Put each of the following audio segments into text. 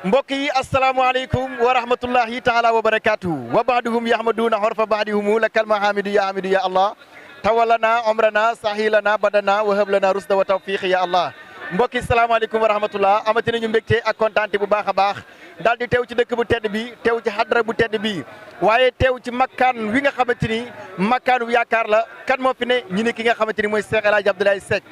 mbokk yi asalaamaaleykum wa rahmatullahi taala wa barakatuhu wa baaduhum yahmaduna horfa baadihum lakal mahamidu ya hamidu ya allah tawalana omrana sahilana badana wa hablana rusda wa tawfiq ya allah mbokk yi salaamaaleykum wa rahmatullah amati nañu mbégte ak kontaante bu baax a baax daal di teew ci dëkk bu tedd bi teew ci xadra bu tedd bi waaye teew ci makkaan wi nga xamante ni makkaanu yaakaar la kan moo fi ne ñu ne ki nga xamante ni mooy Cheikh El Hadj Abdoulaye Seck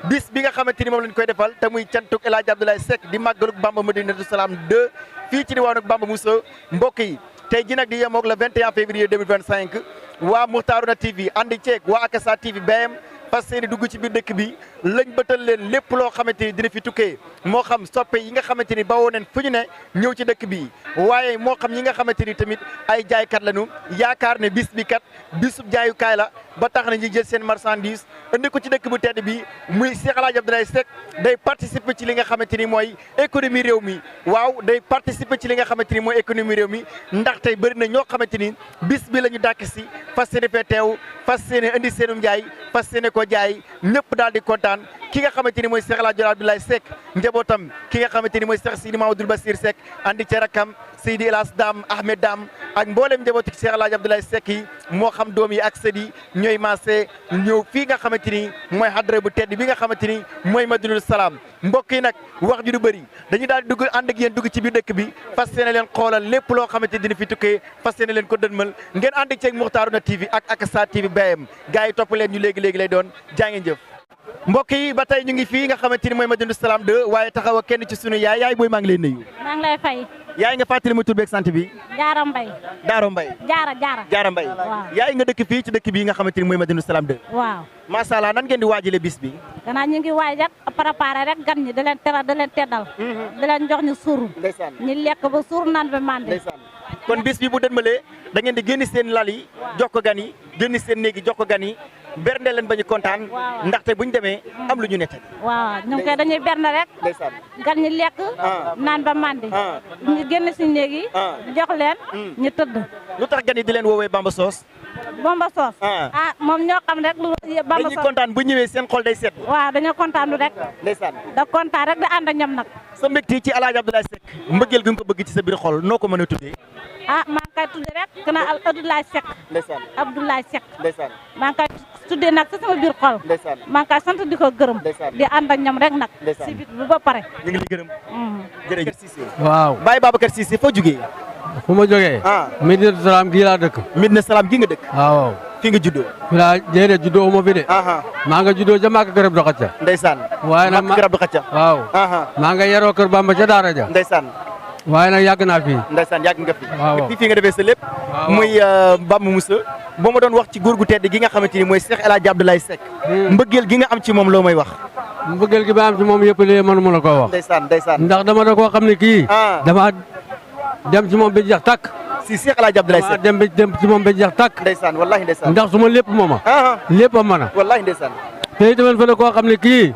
bis bi nga xamante ni moom lañ koy defal te muy cantuk El Hadj Abdoulaye Seck di màggaluk Bamba Madinatu Salaam 2 fii ci diwaanuk Bamba Moussa mbokk yi tey ji nag di yemoog le 21 février 2025 waa Muxtaaruna TV àndi ceeg waa Akasa TV BM parce que dugg ci biir dëkk bi lañ bëtal leen lépp loo xamante ni dina fi tukkee moo xam soppe yi nga xamante ni bawoo neen fu ñu ne ñëw ci dëkk bi waaye moo xam ñi nga xamante ni tamit ay jaaykat lañu yaakaar ne bis bi kat bisub jaayukaay la ba tax na ñi jël seen marchandise indi ko ci dëkk bu tedd bi muy Cheikh El Hadj Abdoulaye Seck day participer ci li nga xamante ni mooy économie réew mi waaw day participer ci li nga xamante ni mooy économie réew mi ndax tey bëri na ñoo xamante ni bis bi la ñu dàkk si fas yéene fee teew fas yéene indi seenum njaay fas yéene ko jaay ñëpp daal di kontaan ki nga xamante ni mooy Cheikh El Hadj Abdoulaye Seck njabootam ki nga xamante ni mooy Cheikh Sidi Mamadou Bassir Seck andi ci rakam Seydi El Hadj Dame Ahmed Dame ak mboolem njabootu Cheikh El Hadj Abdoulaye Seck yi moo xam doom yi ak sët yi ñooy maase ñëw fii nga xamante ni mooy hadra bu tedd bi nga xamante ni mooy Madinatul Salaam mbokk yi nag wax ju du bëri dañu daal di dugg ànd ak yéen dugg ci biir dëkk bi fas yéene leen xoolal lépp loo xamante ni dina fi tukkee fas yéene leen ko dënmal ngeen ànd ceeg Muxtaaruna TV ak Akasa TV BM gars yi topp leen ñu léegi-léegi lay doon jaa ngeen jëf mbokk yi ba tey ñu ngi fii nga xamante ni mooy Madinatul Salaam 2 waaye taxaw ak kenn ci sunu yaay booy maa ngi lay nuyu. maa ngi lay fay. yaay nga fàttali ma tur beeg sant bi. Jaara Mbay. Daaro Mbay. Jaara Mbay. waaw yaay nga dëkk fii ci dëkk bii nga xamante ni mooy Madinatul Salaam 2. waaw. macha allah nan ngeen di waajale bis bi. gannaaw ñu ngi waaj rek préparé rek gan ñi da leen teral da leen teddal. da leen jox ñu suuru. ndeysaan ñu lekk ba suur naan ba màndi. ndeysaan kon bis bi bu dënmalee da ngeen di génn seen lal yi jox ko gan yi génn seen néeg yi jox ko gan yi bernde leen ba ñu kontaan ndaxte buñ demee am lu ñu nettali. waaw ñu ngi koy dañuy bernde rek. ndeysaan gan ñi lekk. naan ba màndi. ñu génn si néeg yi. jox leen. ñu tëdd. lu tax gan yi di leen woowee Bamba Soos. Bamba Soos. moom ñoo xam rek lu Bamba Soos dañuy kontaan bu ñëwee seen xol day set. waaw dañoo kontaan lu rek. ndeysaan da kontaan rek da ànd ak ñoom nag. sa mbégte ci El Hadj Abdoulaye Seck mbëggeel gi nga ko bëgg ci sa biir xol noo ko mën a tuddee. maa ngi koy tuddee rek gannaaw Abdoulaye Seck. ndeysaan Abdoulaye Seck. ndeysaan maa ngi koy tuddee nag ci sama biir xol. ndeysaan maa ngi koy sant di ko gërëm. di ànd ak ñoom rek nag. ndeysaan si bit bu ba pare. ñu ngi lay gërëm. jërëjëf Cissé. waaw Baye Babacar Cissé foo jugee. fu ma jógee. Madinatul Salaam gii laa dëkk. Madinatul Salaam gi nga dëkk. waaw fi nga juddoo. fi laa déedéet juddoo ma fi de. maa nga juddoo ca Màkka Garab Doxacca. ndeysaan. waaye nag Màkka Garab Doxacca. waaw. maa nga yaroo kër Bamba ca Daara ja. ndeysaan. waaye nag yàgg naa fi. ndeysaan yàgg nga fi. waaw fii nga defee sa lépp. muy Bamba Moussa. boo ma doon wax ci góor gu tedd gi nga xamante ni mooy Cheikh El Hadj Abdoulaye Seck. mbëggeel gi nga am ci moom loo may wax. mbëggeel gi ba am ci moom yëpp léegi mënu ma la koo wax. ndeysaan ndeysaan. ndax dama da koo xam ne kii. dama dem ci moom ba jeex tàkk. si Cheikh El Hadj Abdoulaye Seck. dem ci moom ba jeex tàkk. ndeysaan wallahi ndeysaan. ndax su ma lépp mooma. lépp a mën a. wallahi ndeysaan. te itamit fa ne koo xam ne kii.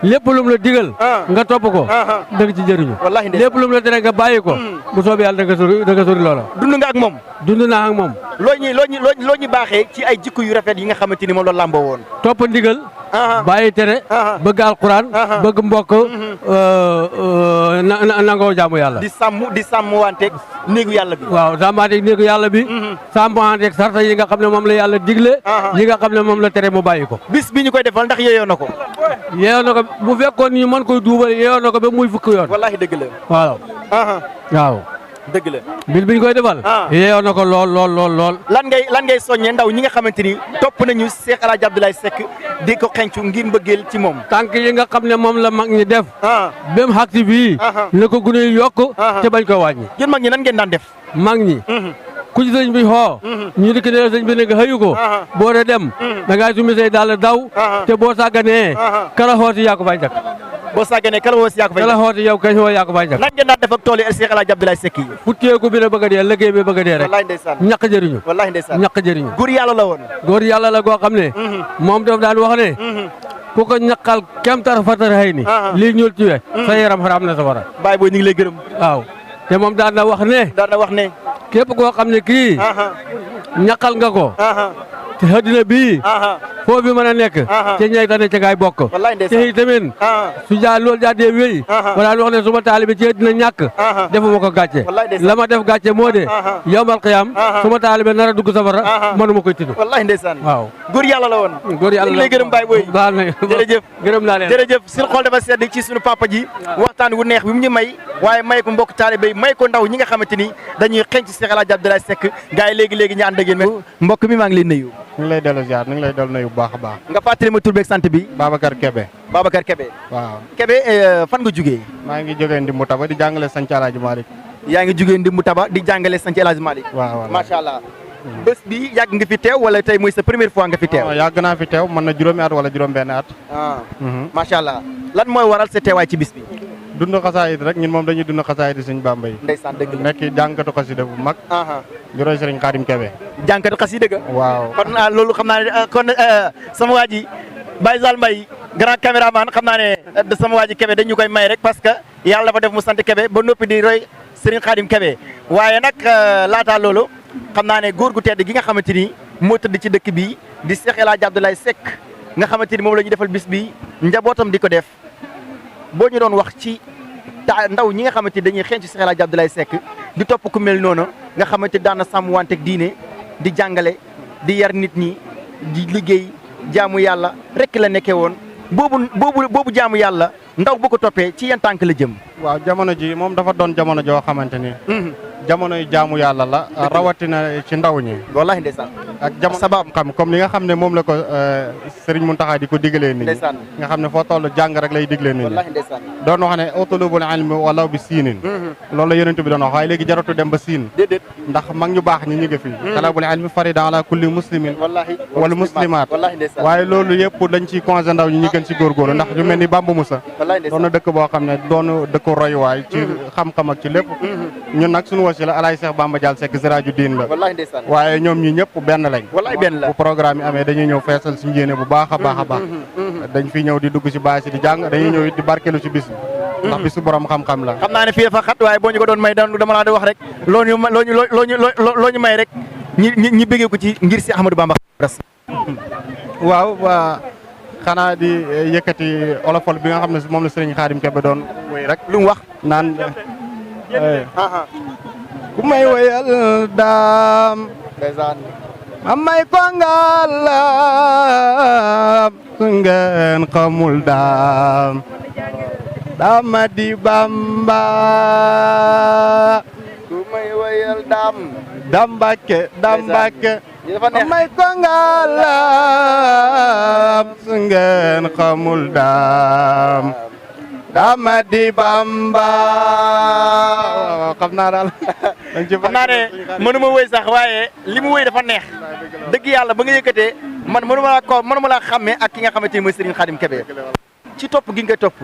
lépp lu mu la digal. nga topp ko. da nga ci jëriñu. wallahi ndeysaan lépp lu mu la tere nga bàyyi ko. bu soobee yàlla da nga sori loola. dund nga ak moom. dund naa ak moom. loo ñu baaxee ci ay jikko yu rafet yi nga xamante ni moom la làmboo woon. topp ndigal. bàyyi tere. bëgg alquran. bëgg mbokk. nangoo jaamu yàlla. di sàmm wanteeg néegu yàlla bi. waaw sàmmanteeg néegu yàlla bi. sàmmanteeg sarta yi nga xam ne moom la yàlla digle. yi nga xam ne moom la tere mu bàyyi ko. bis bi ñu koy defal ndax yeyoo na ko. yeyoo na ko bu fekkoon ñu mën koy duubal yeyoo na ko ba muy fukki yoon. wallahi dëgg la. waaw. waaw. dëgg la. bis bi ñu koy defal. yeyoo na ko lool. lan ngay soññee ndaw ñi nga xamante ni topp nañu Cheikh El Hadj Abdoulaye Seck di ko xencu ngir mbëggeel ci moom. tànk yi nga xam ne moom la mag ñi def. bém xaksi bii. la ko gune yi yokk. te bañ ko wàññi. yéen mag ñi nan ngeen daan def. mag ñi. ku ci sëñ bi xoo. ñu dikk ne sëñ bi ne nga xëyu ko. boo dee dem. da ngaa sumi say daal daw. te boo sàgganee. kala xooti yaa ko fay jak. boo sàgganee kala xooti yaa ko fay jak. kala xooti yow kay yaa ko fay jak. nan ngeen daan def ak tool yi Cheikh El Hadj Abdoulaye Seck yi. futteeku bi la bëgg a dee liggéey bi bëgg a dee rek. wallahi ndeysaan. ñàkk jëriñu. wallahi ndeysaan. ñàkk jëriñu. góor yàlla la woon. góor yàlla la goo xam ne. moom daf daan wax ne. ku ko ñaqal kem tar fatar xëy ni. lii ñuul ci we. sa yaram xaraam na safara. baay booy ñu ngi lay gërëm. waaw te moom daan na wax ne. képp koo xam ne kii. ñaqal nga ko. te àddina bii. foo fi mën a nekk ci ñeeg dana ca gaay bokk te tamit su loolu jaadee wéy wala lu wax ne suma taalibe ci dina ñàkk defuma ko gàcce la ma def gàcce moo de yawmal qiyaam suma taalibe nar a dugg safara mënuma koy tudd wallahi ndeysaan waaw góor yàlla la woon góor yàlla lay gërëm baay booy baal na jërëjëf gërëm naa leen jërëjëf suñu xol dafa sedd ci suñu papa ji waxtaan wu neex bi mu ñu may waaye may ko mbokk taalibe yi may ko ndaw ñi nga xamante ni dañuy xenc Cheikh El Hadj Abdoulaye Seck gars yi léegi ñu ànd ak yéen mbokk mi maa ngi lay nuyu ñu ngi lay dellu ziar ñu ngi lay dellu nuyu bu baax a baax nga fàttali ma tur beeg sant bi Babacar Kébé Babacar Kébé waaw Kébé fan nga jugee maa ngi jógee Ndimbu Taba di jàngale Santhi El Hadj Malick yaa ngi jugee Ndimbu Taba di jàngale Santhi El Hadj Malick waaw macha allah bés bi yàgg nga fi teew wala tey mooy sa première fois nga fi teew yàgg naa fi teew mën na juróomi at wala juróom benn at macha allah lan mooy waral sa teewaay ci bis bi dund xasaayid rek ñun moom dañuy dund xasaayid Sëñ Bamba yi ndeysaan dëgg la nekk jàngkatu xasida bu mag di roy Sëriñ Xaadim Kébé jàngkatu xasida ga waaw kon loolu xam naa ne kon sama waa ji Baye Zal Mbaye grand caméraman xam naa ne sama waa ji Kébé dañu koy may rek parce que yàlla dafa def mu sant Kébé ba noppi di roy Sëriñ Xaadim Kébé waaye nag laataa loolu xam naa ne góor gu tedd gi nga xamante ni moo tëdd ci dëkk bi di Cheikh El Hadj Abdoulaye Seck nga xamante ni moom la ñu defal bis bi njabootam di ko def boo ñu doon wax ci ndaw ñi nga xamante ni dañuy xeeñ ci Cheikh El Hadj Abdoulaye Seck di topp ku mel noonu nga xamante ni daan na sàmm wanteeg diine di jàngale di yar nit ñi di liggéey jaamu yàlla rek la nekkee woon boobu jaamu yàlla ndaw bu ko toppee ci yan tànk la jëm. waaw jamono ji moom dafa doon jamono joo xamante ni jamonoy jaamu yàlla la rawatina ci ndaw ñi wallahi ndeysaan ak jamono sabab xam comme li nga xam ne moom la ko Serigne Mountakha di ko digalee nit ñi nga xam ne foo toll jàng rek lay diglee nit ñi doon wax ne utlubul ilmi walaw bi siinin loolu la yonent bi doon wax waaye léegi jaratu dem ba siin ndax mag ñu baax ñi ñu ngi fi talabul ilmi farida ala kulli muslimin wala muslimaat waaye loolu yëpp dañ ciy conseillé ndaw ñi ñu gën ci góorgóorlu ndax ñu mel ni Bamba Moussa doon na dëkk boo xam ne doon dëkk royuwaay ci xam-xam ak ci lépp ñun nag suñu wasi la alaay Cheikh Bamba Dial Seck Siraaju Diin la waaye ñoom ñi ñëpp benn lañ bu programme yi amee dañuy ñëw feesal suñu yéene bu baax a baax a baax dañ fi ñëw di dugg ci baas yi di jàng dañuy ñëw it di barkelu ci bis bi ndax bisu borom xam-xam la xam naa ne fii dafa xat waaye boo ñu ko doon may dama laa di wax rek loo ñu may rek ñi bëggee ko ci ngir si Ahmadou Bamba waaw xanaa di yëkkati olofol bi nga xam ne moom la Serigne Khadim Kébé doon wéy rek lu mu wax naan ku may wéyal daam ma may ko ngalam su ngeen xamul daam dama di Bamba ku may wéyal daam Mbàkke may ko ngalam su ngeen xamul daam dama di Bamba xam naa daal xam naa ne mënuma wéy sax waaye li mu wéy dafa neex dëgg yàlla ba nga yëkkatee man mënuma laa xàmmee ak ki nga xamante ni mooy Serigne Khadim Kébé ci topp gi nga topp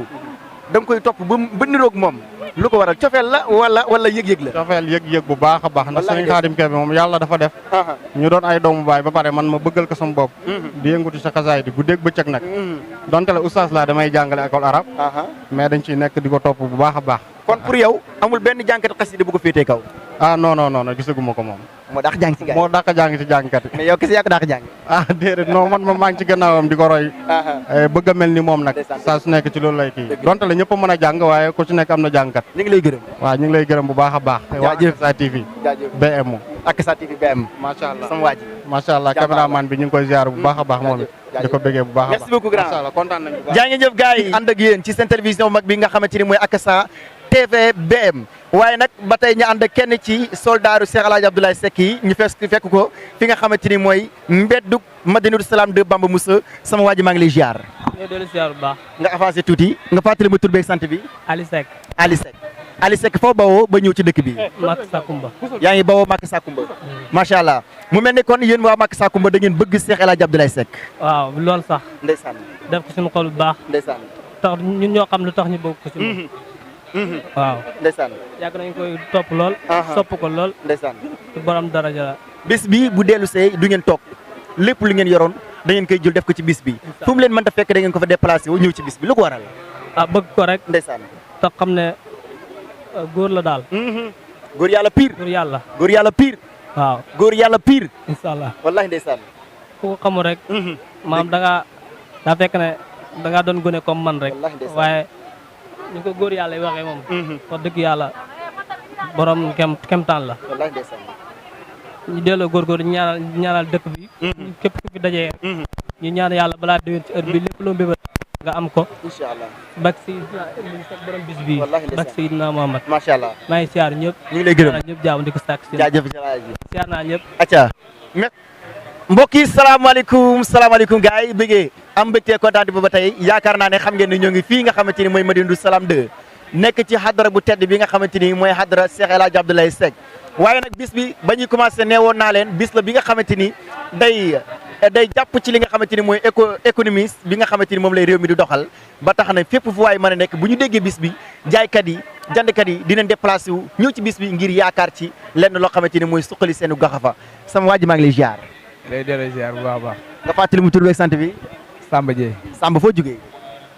da nga koy topp ba niroog moom lu ko waral cofeel la wala yëg-yëg la cofeel yëg-yëg bu baax a baax ndax Serigne Khadim Kébé moom yàlla dafa def ñu doon ay doomu baay ba pare man ma bëggal ko sama bopp di yëngutu sa xasaay di guddeeg bëccëg nag donte la oustaz la damay jàngale école arabe mais dañ ciy nekk di ko topp bu baax a baax kon pour yow amul benn jànkat xasida bu ko féetee kaw non gisaguma ko moom moo dàq jàng ci moo dàq jàng ci jàngkat yi mais yow kese yaa ko dàq jàng déedéet non man maa ngi ci gannaawam di ko roy bëgg a mel ni moom nag saa su nekk ci loolu lay kii donte la ñëpp a mën a jàng waaye ku ci nekk am na jàngkat ñu ngi lay gërëm waaw ñu ngi lay gërëm bu baax a baax waa Akasa TV BM Akasa TV BM macha allah sama waa ji macha allah caméraman bi ñu ngi koy ziar bu baax a baax moom it di ko bëggee bu baax a baax merci beaucoup grand macha allah kontaan nañu bu baax jaa ngi jëf gars yi ànd ak yéen ci seen télévision mag bi nga xamante ni mooy Akasa TV BM waaye nag ba tey ñu ànd ak kenn ci soldaaru Cheikh El Hadj Abdoulaye Seck yi ñu fekk ko fi nga xamante ni mooy mbeddu Madinatu Salaam de Bamba Moussa sama waa ji maa ngi lay ziar. ñu dellu ziar bu baax. nga avancé tuuti nga fàttali ma tur beeg sant bi. Ali Seck. Ali Seck foo bawoo ba ñëw ci dëkk bi. Maka Sakumba. yaa ngi bawoo Maka Sakumba. macha allah mu mel ni kon yéen waa Maka Sakumba da ngeen bëgg Cheikh El Hadj Abdoulaye Seck. waaw loolu sax. ndeysaan. def ko suñu xol bu baax. ndeysaan. tax ñun ñoo xam lu tax ñu bëgg ko ci moom. waaw. ndeysaan. yàgg nañu koy topp lool. sopp ko lool. ndeysaan. borom daraja la. bis bi bu dellu see du ngeen toog lépp lu ngeen yoroon da ngeen koy jël def ko ci bis bi fu mu leen mën ta fekk da ngeen ko fa déplacé wu ñëw ci bis bi lu ko waral. bëgg ko rek. ndeysaan. tax xam ne góor la daal. góor yàlla pire. góor yàlla pire. waaw góor yàlla pire. incha allah wallahi ndeysaan. ku ko xamul rek. maam daa fekk ne da ngaa doon gone comme man rek waaye ñu ko góor yàlla yi waxee moom wax dëgg yàlla borom kemtaan la ñu delloo góorgóor ñaanal dëkk bi képp ku fi dajee ñu ñaan yàlla balaa déwén ci heure bi lépp loo mbébal nga am ko inshallah bak Seydina borom bis bi bak Seydina Muhammad macha allah maa ngi siyaar ñëpp ñu ngi lay gërëm ñëpp jaamu di ko sàkk si jaajëf siyaar naa ñëpp acca mbokk yi salaamaaleykum gars yi bëggee am mbégte kontaan ba tey yaakaar naa ne xam ngeen ni ñoo ngi fii nga xamante ni mooy Madinatu Salaam 2 nekk ci xadara bu tedd bi nga xamante ni mooy xadara Cheikh El Hadj Abdoulaye Seck waaye nag bis bi ba ñuy commencé nee woon naa leen bis la bi nga xamante ni day jàpp ci li nga xamante ni mooy économie bi nga xamante ni moom lay réew mi di doxal ba tax na fépp fu waay mën a nekk bu ñu déggee bis bi jaaykat yi jëndkat yi dinañ déplacé wu ñëw ci bis bi ngir yaakaar ci lenn loo xamante ni mooy suqali seen gox fa sama waa ji maa ngi lay ziar. lay delloo ziar bu baax a baax. nga fàttali mu tur beeg sant bi. Samba Dieye. Samba foo jugee.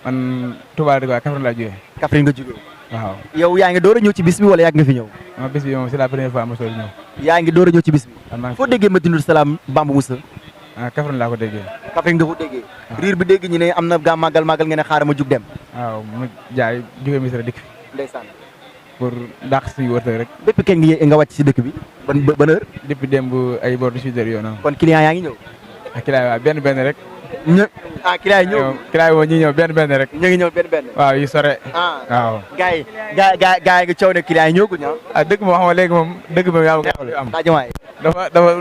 man Touba Rigo Kaffrine laa jugee. Kaffrine nga jugee. waaw. yow yaa ngi door a ñëw ci bis bi wala yàgg nga fi ñëw. ma bis bi moom c'est la première fois ma soog ñëw. yaa ngi door a ñëw ci bis bi. foo déggee Madinatu Salaam Bamba Moussa. ah Kaffrine laa ko déggee. Kaffrine nga ko déggee. riir bi dégg ñu ne am na gaa màggal nga ne xaaral ma jug dem. waaw mu jaay jugee Misra dikk fi. ndeysaan. pour dàq suñu wërsëg rek. depuis kañ nga wàcc si dëkk bi. ban heure. depuis démb ay bor 18 heures yoo noonu. kon client yaa ngi ñëw. client yi waaw benn rek. client yi ñëw. client yi moom ñi ñëw benn rek. ñu ngi ñëw benn. waaw yu sore. waaw. gars yi nga coow ne client yi ñëwagul ñëw. dëgg moom xam nga léegi moom dëgg moom yaa ngi am. Sadio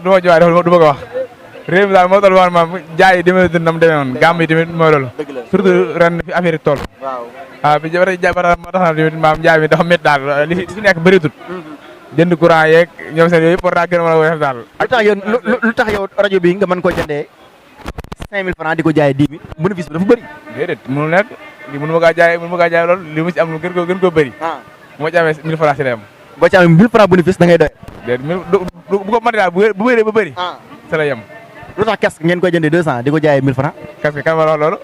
du ma jowaay du bëgg a wax. réew mi daal moo toll woon maam jaay yi demee dund nam demee woon gàmm yi tamit mooy loolu. surtout ren fi affaire yi toll. waaw bi bara moo tax na tamit maam jaay mi dafa métti daal li fi nekk bëritut jënd courant yeeg ñoom seen yooyu yëpp war naa gën a mën a woyof daal. lu tax yow rajo bi nga mën koo jëndee 5000 francs di ko jaayee 10 000 bénéfice bi dafa bëri. déedéet mënu nekk li mënu ma kaa jaay loolu li mu ci am lu gën koo bëri. moo ci amee 1000 francs si la yam. boo ci amee 1000 francs bénéfice da ngay doy. déedéet bu ko mën daal bu bëree ba bëri. si la yam. lu tax casque ngeen koy jëndee 200 di ko jaayee 1000 francs. casque kan ma wax loolu.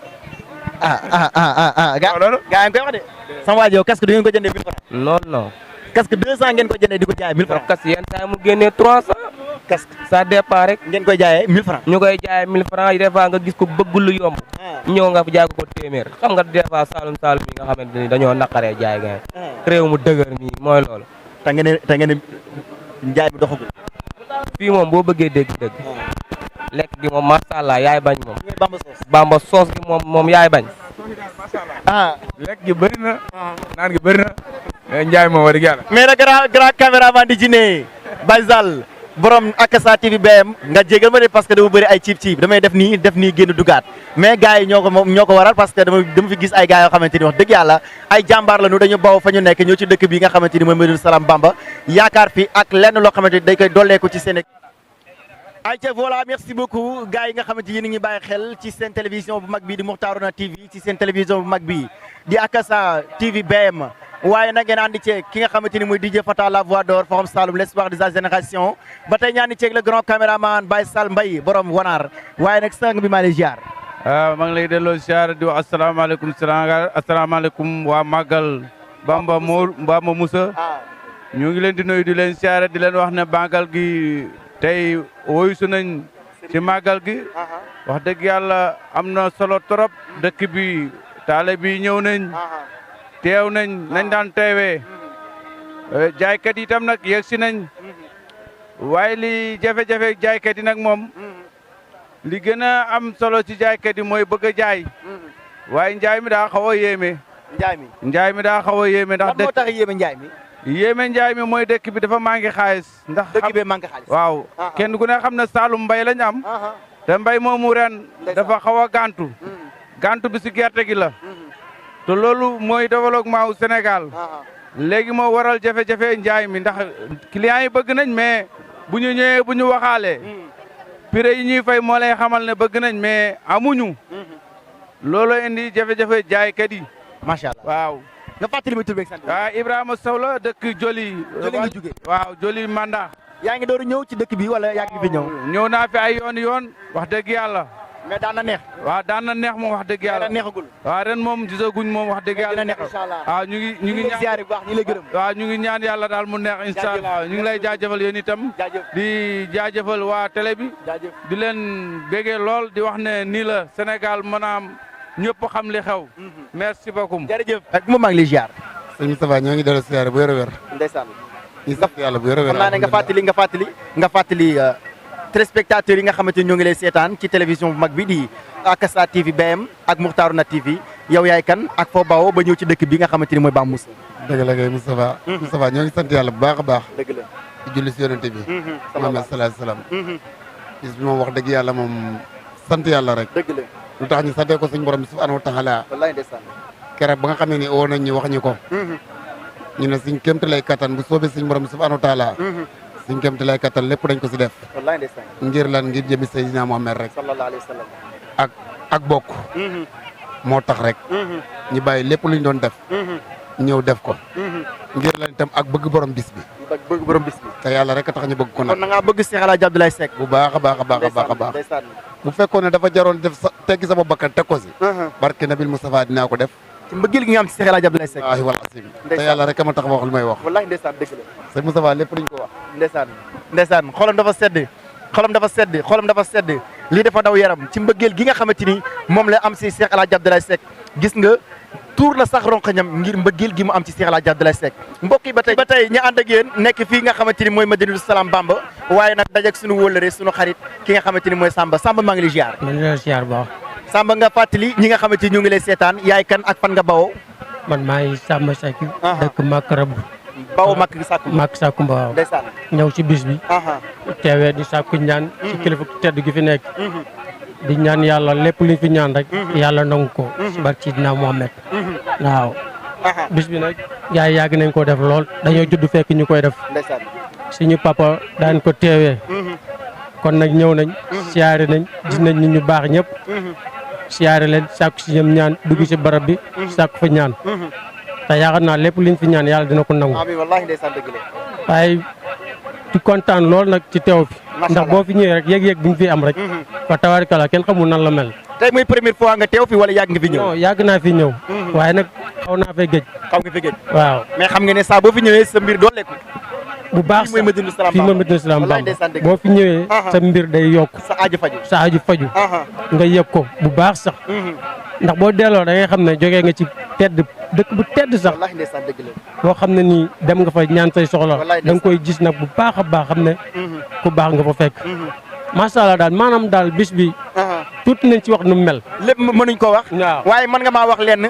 loolu gaa yi koy wax de. sama waa ji yow casque du ngeen ko jëndee 1000 francs. non. casque 200 ngeen ko jëndee di ko jaayee 1000 francs. casque yenn saa mu génnee 300. casque ça dépend rek. ngeen koy jaayee 1000 francs. ñu koy jaayee 1000 francs yi des fois nga gis ko bëgg lu yomb. ñëw nga jaay ko téeméer xam nga des fois Saalum yi nga xamante ni dañoo naqaree jaay nga réew mu dëgër nii mooy loolu. te ngeen ne njaay mi doxagul. fii moom boo bëggee dégg-dégg. lekk gi moom macha allah yaay bañ moom. bamba soos gi moom yaay bañ. lekk gi bëri na. naan gi bëri na. njaay moom wax dëgg yàlla. mais nag grand caméraman di Djiné Baye Zal borom Akasa TV BM nga jégal ma de parce que dama bëri ay ciib damay def nii génn dugaat mais gars yi ñoo ko waral parce que dama fi gis ay gars yoo xamante ni wax dëgg yàlla ay jàmbaar la ñu dañu baw fa ñu nekk ñëw ci dëkk bi nga xamante ni mooy Madinatu Salaam Bamba yaakaar fi ak lenn loo xamante ni day koy dolleeku ci seen ayca voilà merci beaucoup gars yi nga xamante yéen a ngi bàyyi xel ci seen télévision bu mag bi di Mokhtarouna TV ci seen télévision bu mag bi di Akasa TV BM waaye nag ngeen àndi ceeg ki nga xamante ni mooy DJ Fata la voix d'or Forum Saloum l'espoir de sa génération ba tey ñaan di ceeg le grand caméraman Baye Sall Mbaye borom Wanar waaye nag sang bi maa lay ziar. waaw maa ngi lay delloo ziar di wax asalaamaaleykum waa Magal Bamba Moussa ñu ngi leen di nuyu di leen ziar di leen wax ne Magal gi tey woyu su nañ ci Magal gi wax dëgg yàlla am na solo trop dëkk bi taale bi ñëw nañ teew nañ daan teewee jaaykat yi tam nag yegg si nañ waaye li jafe-jafe jaaykat yi nag moom li gën a am solo ci jaaykat yi mooy bëgg a jaay waaye njaay mi daa xaw a yéeme. njaay mi daa xaw a yéeme ndax moo tax yéeme njaay mi. yéeme njaay mi mooy dëkk bi dafa manqué xaalis. ndax dëkk bi manqué xaalis. waaw kenn ku ne xam ne Saalum mbay lañ am. te mbay moomu ren dafa xaw a gantu bi si gerte gi la. te loolu mooy développement wu Sénégal léegi moo waral jafe-jafe njaay mi ndax clients yi bëgg nañ mais bu ñu ñëwee bu ñu waxaalee prix yi ñuy fay moo lay xamal ne bëgg nañ mais amuñu loolu indi jafe-jafe jaaykat yi. macha allah waaw. nga fàttali ma tur beeg sant. waaw Ibrahima Sow la dëkk Joli. Joli nga jógee waaw Joli Manda. yaa ngi door ñëw ci dëkk bi wala yaa ngi fi ñëw. ñëw naa fi ay yoon wax dëgg yàlla. mais daan na neex. waaw daan na neex moom wax dëgg yàlla. neexagul. waaw ren moom gisaguñ moom wax dëgg yàlla. neex incha allah waaw ñu ngi ñaan ziar bu baax ñu lay gërëm. waaw ñu ngi ñaan yàlla daal mu neex incha allah ñu ngi lay jaajëfal yéen itam. di jaajëfal waa télé bi. di leen béggee lool di wax ne nii la Sénégal maanaam ñëpp xam li xew. merci beaucoup. jërëjëf ak moom maa ngi lay ziar. sëñ Moustapha ñoo ngi dellu siyaare bu wér a wér. ndeysaan. ñu sant yàlla bu wér a wér. xam naa ne nga fàttali téléspectateurs yi nga xamante ni ñoo ngi lay seetaan ci télévision bu mag bi di Akassa TV BM ak Muxtaaruna TV yow yaay kan ak foo bawoo ba ñëw ci dëkk bi nga xamante ni mooy Bamba Moussa. dëgg la kay Moustapha. Moustapha ñoo ngi sant yàlla bu baax a baax. dëgg la di julli si yonente bi. Muhammad sallallahu alayhi wasallam. bis bi moom wax dëgg yàlla moom sant yàlla rek. dëgg la lu tax ñu santee ko suñu borom subhanahu wa taala. wallaay ndeysaan. keroog ba nga xamee ni woo nañ ñu wax ñu ko. ñu ne suñ kéemtu lay kattan bu soobee suñu borom subhanahu wa taala. suñ kéemtu lay kattan lépp dañ ko si def. wallaay ndeysaan. ngir lan ngir jëmi Seydina Muhammad rek. sallallahu alayhi wasallam. ak bokk. moo tax rek. ñu bàyyi lépp luñ doon def. ñëw def ko. ngir lan itam ak bëgg borom bis bi. bëgg borom bis bi. te yàlla rek a tax ñu bëgg ko nag. kon na ngaa bëgg Cheikh El Hadj Abdoulaye Seck. bu baax a baax a baax a baax a baax. ndeysaan. bu fekkoon ne dafa jaroon def teggi sama bakkan teg ko si. barke Nabil Moustapha dinaa ko def. ci mbëggeel gi nga am ci Cheikh El Hadj Abdoulaye Seck. waaw wal asim te yàlla rek a ma tax ma wax lu may wax. wallaay ndeysaan dëgg la. sëñ Moustapha lépp luñ ko wax. ndeysaan xolam dafa sedd lii dafa daw yaram ci mbëggeel gi nga xamante ni moom la am si Cheikh El Hadj Abdoulaye Seck gis nga tuur na sax ronqañam ngir mbëggeel gi mu am ci Cheikh El Hadj Abdoulaye Seck mbokk yi ba tey ñu ànd ak yéen nekk fii nga xamante ni mooy Madinatou Salam Bamba waaye nag dajek suñu wóllëre suñu xarit ki nga xamante ni mooy Samba maa ngi lay ziar. man la ziar baax. Samba nga fàttali ñi nga xamante ni ñu ngi lay seetaan yaay kan ak fan nga bawoo. man maa ngi Samba Seck. dëkk Makarab. bawoo Mak Sakumba waaw. ndeysaan. ñëw ci bis bi. teewee di sàkku ñaan. ci kilifa tedd gi fi nekk. di ñaan yàlla lépp luñ fi ñaan rek. yàlla nangu ko. barke Sidina Muhammad. waaw. bis bi nag yaay yàgg nañ ko def lool dañoo judd fekk ñu koy def. ndeysaan. suñu papa daan ko teewee. kon nag ñëw nañ. siyaare nañ gis nañ nit ñu baax ñëpp. siyaare leen sàkku si ñoom ñaan dugg si barab bi. sàkku fa ñaan. te yaakaar naa lépp liñ fi ñaan yàlla dina ko nangu. amiin wallaahi ndeysaan dëgg la. waaye di kontaan lool nag ci teew fi. ndax boo fi ñëwee rek yëg-yëg bi ñu fi am rek. fa tabaarkalla kenn xamul nan la mel. tey mooy première fois nga teew fi wala yàgg nga fi ñëw. non yàgg naa fi ñëw. waaye nag xaw naa fay géej. waaw mais xam nga ne saa boo fi ñëwee sa mbir dooleeku. bu baax fii mooy Madinatou Salam Bamba fii mooy Madinatou Salam Bamba boo fi ñëwee sa mbir day yokk. sa aaju faju nga yëg ko bu baax sax. ndax boo delloo da ngay xam ne jógee nga ci dëkk bu tedd sax. wallaahi ndeysaan dëgg la. boo xam ne nii dem nga fa ñaan say soxla. da nga koy gis nag bu baax a baax xam ne. ku baax nga fa fekk. macha allah daal maanaam daal bis bi. tuuti nañ ci wax nu mu mel. lépp mënuñ ko wax. waaw waaye mën nga maa wax lenn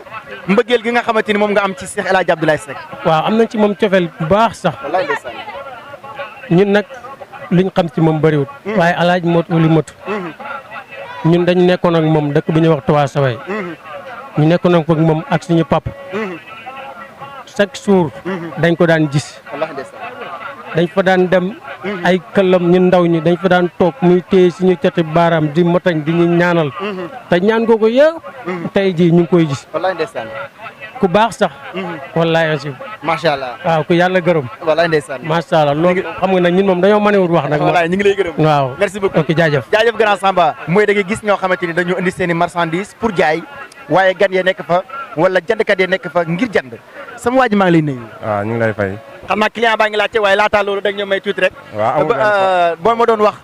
mbëggeel gi nga xamante ni moom nga am ci Cheikh El Hadj Abdoulaye Seck. waaw am nañ ci moom cofeel bu baax sax. wallaahi ndeysaan. ñun nag liñ xam ci moom bëriwut. waaye alaaj mot li motu. ñun dañ nekkoon ak moom dëkk bu ñuy wax Tuwaa Saway. ñu nekkoon ak moom ak suñu pap chaque jour dañ ko daan gis. wallaahi ndeysaan. dañ fa daan dem. ay këllam ñu ndaw ñi dañ fa daan toog muy téye suñu cati baaraam di motañ di ñu ñaanal. te ñaan googu yëpp. tey jii ñu ngi koy gis. wallaahi ndeysaan. ku baax sax. wallaahi aussi. macha allah. waaw ku yàlla gërëm. wallaahi ndeysaan. macha allah loolu xam nga nag ñun moom dañoo mënewut wax nag. wallaahi ñu ngi lay gërëm. waaw merci beaucoup ok jaajëf. jaajëf grand Samba. mooy da ngay gis ñoo xamante ni dañoo indi seen i marchandise pour jaay waaye gan ya nekk fa wala jëndkat ya nekk fa ngir jënd sama waa ji maa ngi lay nuyu. waaw ñu ngi lay fay. xam naa client baa ngi laajte waaye laataa loolu dañ ñoo may tuuti rek. waaw amul boo ma doon wax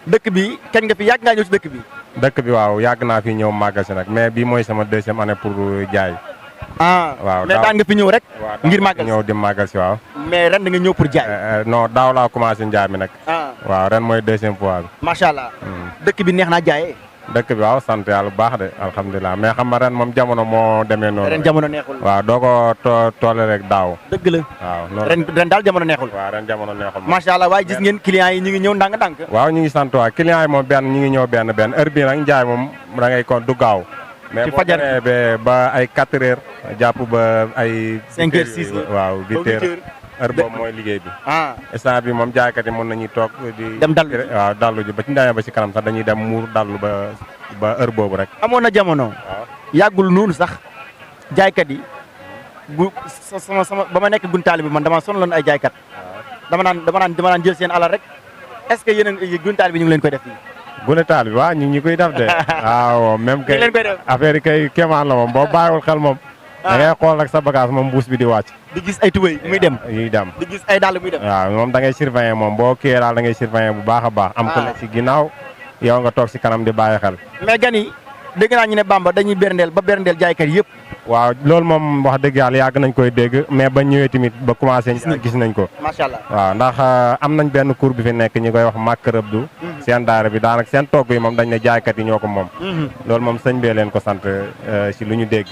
dëkk bi kañ nga fi yàgg ngaa ñëw ci dëkk bi. dëkk bi waaw yàgg naa fi ñëw màggal si nag mais bii mooy sama deuxième année pour jaay. waaw mais daan nga fi ñëw rek. ngir màggal ñëw di màggal si waaw. mais ren da nga ñëw pour jaay. non daaw laa commencé njaay mi nag. waaw ren mooy deuxième fois bi. macha allah. dëkk bi neex naa jaayee. dëkk bi waaw sant yàlla bu baax de alhamdulilah mais xam nga ren moom jamono moo demee noonu. ren jamono neexul. waaw doo ko toole rek daaw. dëgg la. waaw noonu ren daal jamono neexul. waaw ren jamono neexul. macha allah waaye gis ngeen clients yi ñu ngi ñëw ndànk-ndànk. waaw ñu ngi sant waa clients yi moom benn ñu ngi ñëw benn heure bii nag njaay moom da ngay kon du gaaw. mais boo demee ba ay 4 heures jàpp ba ay. 5 heures 6 heures waaw 8 heures. heure boobu mooy liggéey bi. instant bi moom jaaykat yi mën nañuy toog di. dem dallu waaw dallu ji ba ci ndaayam ba ci kanam sax dañuy dem muur dallu ba heure boobu rek. amoon na jamono. waaw yàggul noonu sax jaaykat yi sama ba ma nekk guntaali bi man dama sonaloon ay jaaykat. dama naan jël seen alal rek est-ce que yéen guntaali bi ñu ngi leen koy def fii. gune taal bi waaw ñu ngi koy def de. waaw même kay affaire yi kay kéemaan la moom boo bàyyiwul xel moom. da ngay xool rek sa bagage moom mbuus bi di wàcc. di gis ay tubéy muy dem. yuy dem di gis ay dàll muy dem. waaw moom da ngay surveiller moom boo kiiyee daal da ngay surveiller bu baax a baax. am ku nekk si ginnaaw yow nga toog si kanam di bàyyi xel. mais gan yi dégg naa ñu ne Bamba dañuy berndeel ba berndeel jaaykat yëpp. waaw loolu moom wax dëgg yàlla yàgg nañ koy dégg mais ba ñëwee tamit ba commencé gis nañ ko. macha allah waaw ndax am nañ benn cour bi fi nekk ñu koy wax màkk rëbdu seen daara bi daanaka seen togg yi moom dañ ne jaaykat yi ñoo ko moom. loolu moom sëñ bee leen ko sant si lu ñu dégg.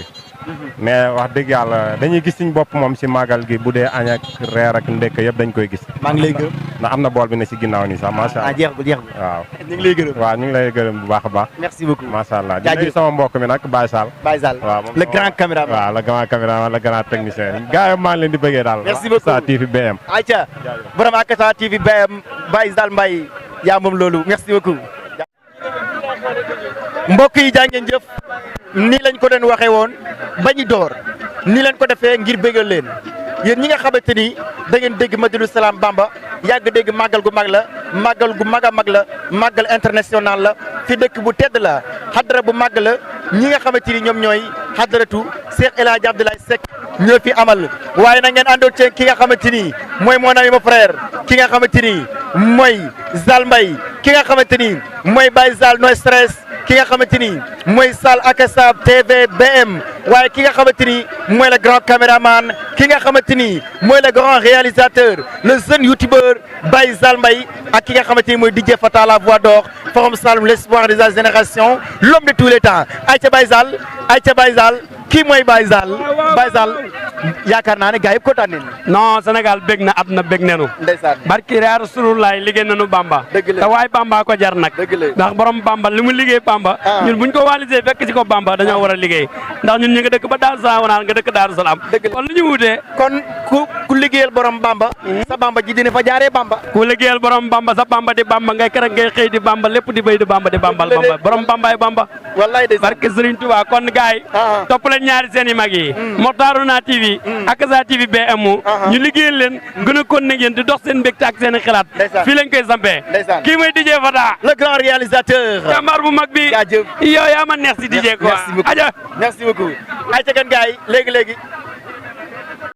mais wax dëgg yàlla dañuy gis suñ bopp moom si màggal gi bu dee añ ak reer ak ndekk yëpp dañ koy gis. maa ngi lay gërëm. ndax am na bool bi ne si ginnaaw nii sax macha allah. jeexagul jeexagul. waaw ñu ngi lay gërëm. waaw ñu ngi lay gërëm bu baax a baax. merci beaucoup macha allah di nuyu sama mbokk mi nag Baye Sall. Baye Sall waaw le grand caméraman. waaw le grand caméraman le grand technicien. gars yi maa ngi leen di bëggee daal. merci beaucoup Akasa TV BM. ayca borom Akasa TV BM Baye Sall Mbaye yaa moom loolu merci beaucoup. mbokk yi jaa ngeen jëf nii lañ ko doon waxee woon bañu door nii leen ko defee ngir bégal leen yéen ñi nga xamante ni da ngeen dégg Madinatu Salaam Bamba yàgg dégg màggal gu mag la màggal gu mag a mag la màggal international la fi dëkk bu tedd la xadara bu mag la ñi nga xamante ni ñoom ñooy xadaratu Cheikh El Hadj Abdoulaye Seck ñoo fi amal waaye na ngeen àndoon ci ki nga xamante ni mooy mon ami mon frère ki nga xamante ni mooy Zal Mbaye ki nga xamante ni mooy Baye Zal no stress ki nga xamante ni mooy Sall Akasa TV BM waaye ki nga xamante ni mooy le grand caméraman ki nga xamante ni mooy le grand réalisateur le jeune youtubeur Baye Zal Mbaye ak ki nga xamante ni mooy DJ Fata la voix d'or Forum Saloum l'espoir de la génération l'homme de tous les temps ayca Baye Zal ayca Baye Zal kii mooy Baye Zal Baye Zal yaakaar naa ne gars yëpp kontaan nañu. non Sénégal bég na àdduna bég nañu. ndeysaan barki Rasulullah liggéey nañu Bamba. dëgg la te waay Bamba ko jar nag. dëgg la ndax borom Bamba li mu liggéey Bamba. ñun buñ ko walisee fekk ci ko Bamba dañoo war a liggéey ndax ñun ñu nga dëkk ba Daaru Salaam naan nga dëkk Daaru Salaam. dëgg la kon li ñu wutee. kon ku liggéeyal borom Bamba. sa Bamba ji dina fa jaaree Bamba. ku liggéeyal borom Bamba sa Bamba di Bamba ngay keroog ngay xëy di Bamba lépp di béy di Bamba di Bambal Bamba borom Bambaay Bamba. wallaay de barke Serigne Touba kon gaay yi. topp leen ñaari seen i mag yi. Mokhtarouna TV. Akasa TV BM. ñu liggéeyal leen gën a kon yéen di dox seen mbégte ak seen i xalaat. fii lañ koy sampee. kii mooy DJ Fata. le grand réalisateur. jàmbaar bu mag bi. jaajëf yow yaa ma neex si DJ quoi. merci beaucoup merci beaucoup. ayca kan gaay léegi léegi